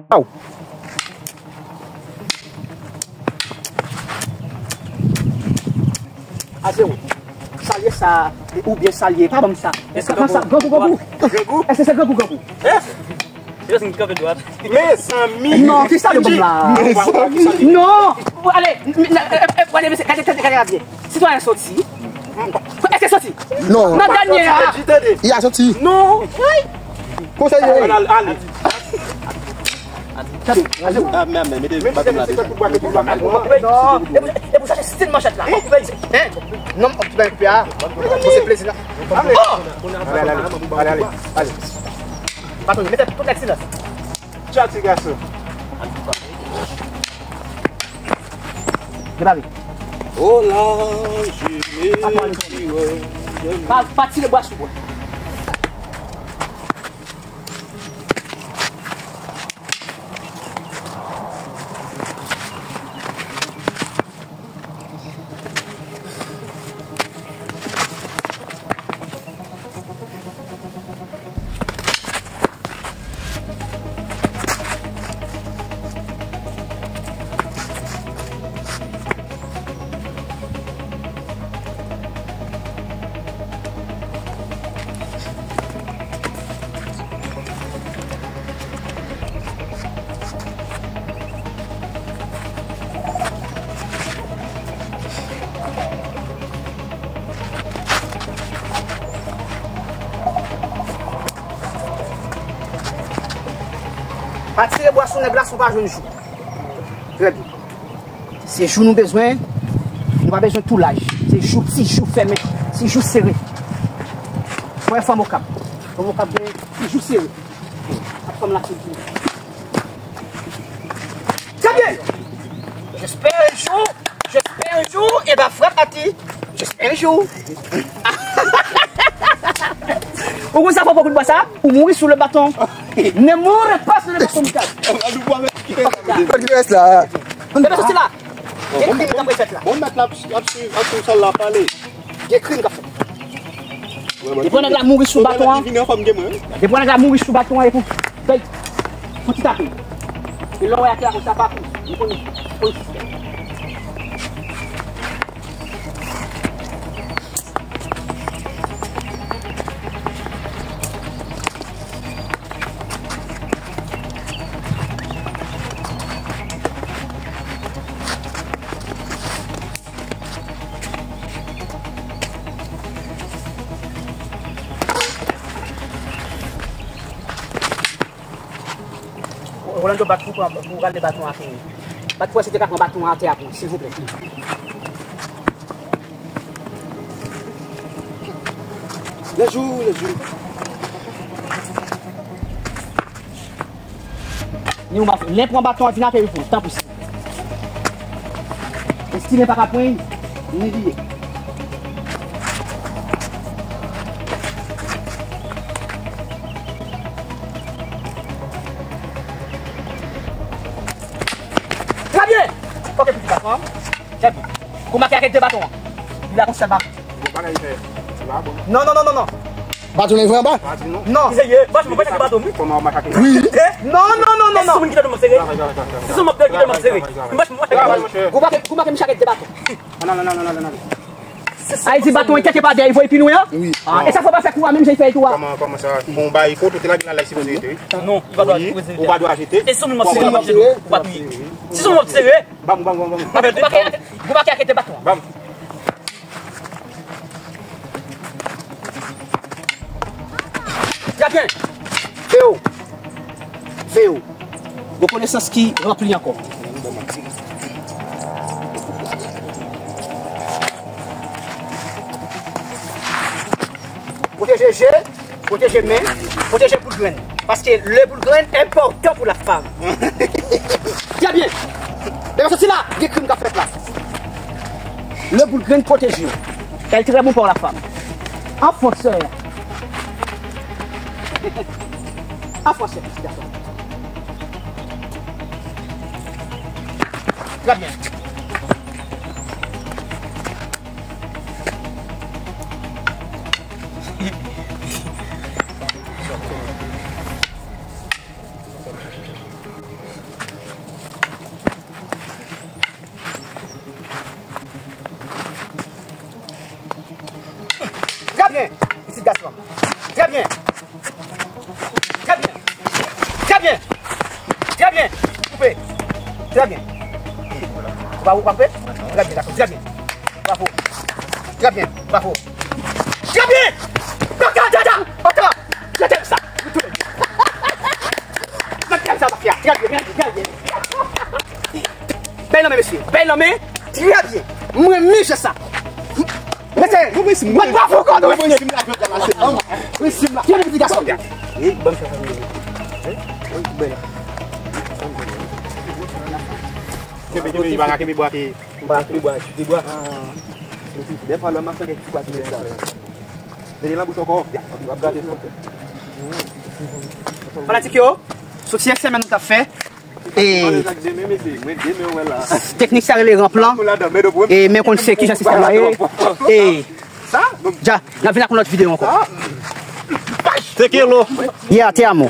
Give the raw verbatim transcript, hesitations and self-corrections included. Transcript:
Aw. A zewo. Salye sa, oubyen salye, pa ban m sa. Èske se grangou, grangou? Grangou? Èske se grangou, grangou? Mezanmi! Non, ki salye w ban m la? Mezanmi! Non! Ale, ale, gade, gade, gade, gade. Sitwayen soti. Èske soti? Non. Nan dènye a. Li a soti. Non. Konseye. Ale, ale. Tande, ale. Ah, men, men, mete baton la deja. Non. E pou, e pou chache stil manchèt la. Hein? Non, on ti bagay a. Bon, se plezi la. Oh! Ale, ale, ale, ale, ale. Patron, mete tout nèg silans. Tcha, ti gason. Debake. Oh là, je me suis. Pa, pa tire bwa sou bwa. Pa tire bwa sou nèg la si w pa jwenn jou. Trè byen. Se jou nou bezwen, nou pa bezwen tou laj. Se jou, ti jou fèmen, ti jou sere. Mwen fanm Okap. Fanm Okap gen ti jou sere. Ap fanm la sou jou. Très bien. J'espère un jour, j'espère un jour, et ben frère Ati, j'espère un jour. Ou konn sa fò pran kout bwa sa? Ou mouri sou le baton. Ne mourrez pas sur le baton, Michel. Kòl ki rès la. Ebyen, soti la. Gen krim k ap fèt la. Bon, mèt la ap, ap swiv, ap swiv sa l ap pale. Gen krim k ap fèt. Depi nèg la mouri sou baton an. Vini anfòm de mwen. Depi nèg la mouri sou baton an, epi, bèy, fò ti tape. E lè w wè atè a konsa, pa kouri. Nou konnen polis. Rolando, bat pou pran, pou rale baton atè. Bat pou wè si te ka pran baton atè a pou, silvouplè. Lejou, lejou. Ni ou mafya. Lè pran baton an vin ateri pou, tanpri. Estime pa ka pran, ni liye. Très bien. Ok, pitit gason. Très bien. Kou make ak de baton an. Li la konsa ba. Bon bagay fè. Se pa bon. Non, non, non, non, non. Baton nan vre anba? Pa di non. Non. Ki se ye? Franchman, mwen pa chake baton, wi. Kòman w makake? Wi. Non, non, non, non, non. Se moun ki tèlman sere. Se moun ki tèlman sere. Franchman, mwen pa chake baton. Kou make, kou make m chake de baton. Non, non, non, non, non, non. Ay di baton tèt pa dèyè, voye pi lwen an? Wi. Ah, e sa fò pa fè kou a menm jan fè tou a. Kòman, kòman sa? Bon, bay, kote te la gen la sipoze rete, wi. Non, ou pa dwe jete. Ou pa dwe jete. E si moun mwen sere, ou pa touye. Si se moun mwen sere. Bam, bam, bam, bam. Kou make ak de baton. Bam. Très bien. Veo. Veo. Rekonesans ki ranpli ankò. Pwoteje je, pwoteje men, pwoteje boul grenn. Paske le boul grenn enpòtan pou la fanm. Très bien. Depi soti la, gen krim k ap fèt la. Le boul grenn pwoteje w. Kèl trè bon pou la fanm. An fòs, sè. An fòs, sè, ti gason. Très bien. Pitit gason. Trè byen. Trè byen. Trè byen. Trè byen. Koupe. Trè byen. Ou pa, ou pa koupe? Trè byen, gason. Trè byen. Bravo. Trè byen. Bravo. Trè byen. Otan, otan, otan. Gade sa. Gade sa, mafya. Trè byen, trè byen, trè byen. Bèl lanmen, mesye. Bèl lanmen. Trè byen. Mwen renmen jan sa. Mesye, mwen bravo kòdon, mesye. Mwen renmen jan sa. Kenbe ti gason. Kenbe, kenbe, li pa ka kenbe bwa ke. M pa kenbe bwa, kenbe bwa. Dèfwa lè m ap fè kèk ti kwa ti nèg sa. Mete nan bouch ankò. W ap gate. Fanatik yo, soti yon semèn nou t ap fè. E teknik sa rele ranplan. E men konn se kijan sistèm la ye. E dja, n ap vin ak yon lòt videyo ankò. Te kelo. Yeah, te amo.